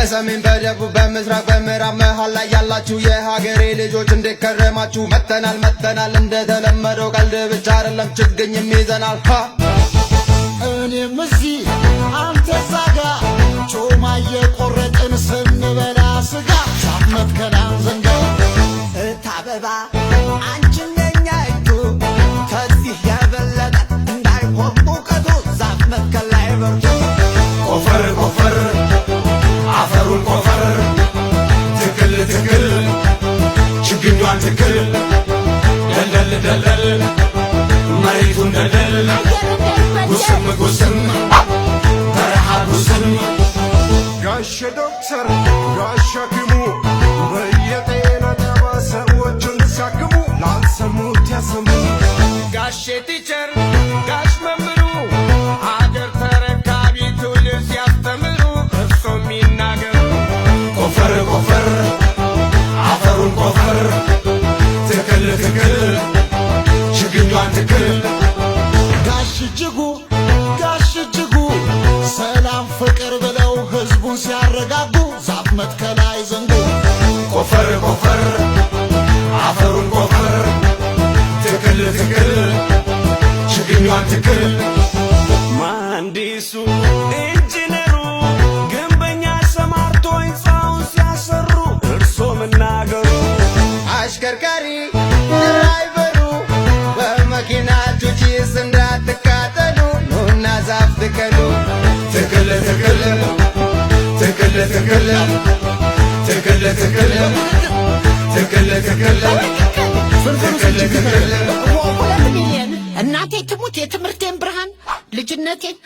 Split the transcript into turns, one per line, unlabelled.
በሰሜን፣ በደቡብ፣ በምስራቅ፣ በምዕራብ፣ መሃል ላይ ያላችሁ የሀገሬ ልጆች እንዴት ከረማችሁ? መተናል መተናል፣ እንደተለመደው ቀልድ ብቻ አይደለም፣ ችግኝም ይዘናል። ሃ።
እኔም እዚህ አንተ እዛ ጋ ጮማ እየቆረጥን ስንበላ ስጋ ዛፍ መትከል አንዘንጋ።
እታበባ አንቺም የኛ እጁ ከዚህ የበለጠ እንዳይሆን ሙቀቱ ዛፍ መትከል ላይ በርቱ።
ቆፈር ቆፈር፣ አፈሩን ቆፈር፣ ትክል ትክል፣ ችግኟን ትክል፣ ደልደል ደልደል፣ መሬቱን ደልደል፣ ጉስም ጉስም፣ በረሃ ጉስም።
ጋሼ ዶክተር፣ ጋሽ ሐኪሙ በየጤና ጣቢያ ሰዎችን ሲያክሙ ላልሰሙት ያሰሙ።
ጋሼ teacher፣ ጋሽ መምህሩ፣ አገር ተረካቢ ትውልድ ሲያስተምሩ እርሶ የሚናገሩ።
ቆፈር ቆፈር፣ አፈሩን ቆፈር፣ ትክል ትክል፣ ችግኟን ትክል።
ጋሽ እጅጉ፣ ጋሽ እጅጉ ሰላም ፍቅር ብለው ህዝቡን ሲያረጋጉ ዛፍ መትከል አይዘንጉ።
ቆፈር ቆፈር፣ አፈሩን ቆፈር፣ ትክል ትክል፣ ችግኟን ትክል።
መሐንዲሱ፣ ኢንጂነሩ፣ ግንበኛ ሰማርቶ ሕንፃውን ሲያሰሩ እርሶ መናገሩ።
አሽከርካሪ driver ኡ፣ በመኪናችሁ ጭስ እንዳትቃጠሉ፣ ኑና ዛፍ ትከሉ።
ትክል ትክል፣ ትክል ትክል፣ ትክል ትክል፣ ትክል ትክል፣ ትክል ትክል።
2 ሚሊዮን እናቴ ትሙት የትምህርቴን ብርሃን ልጅነቴን።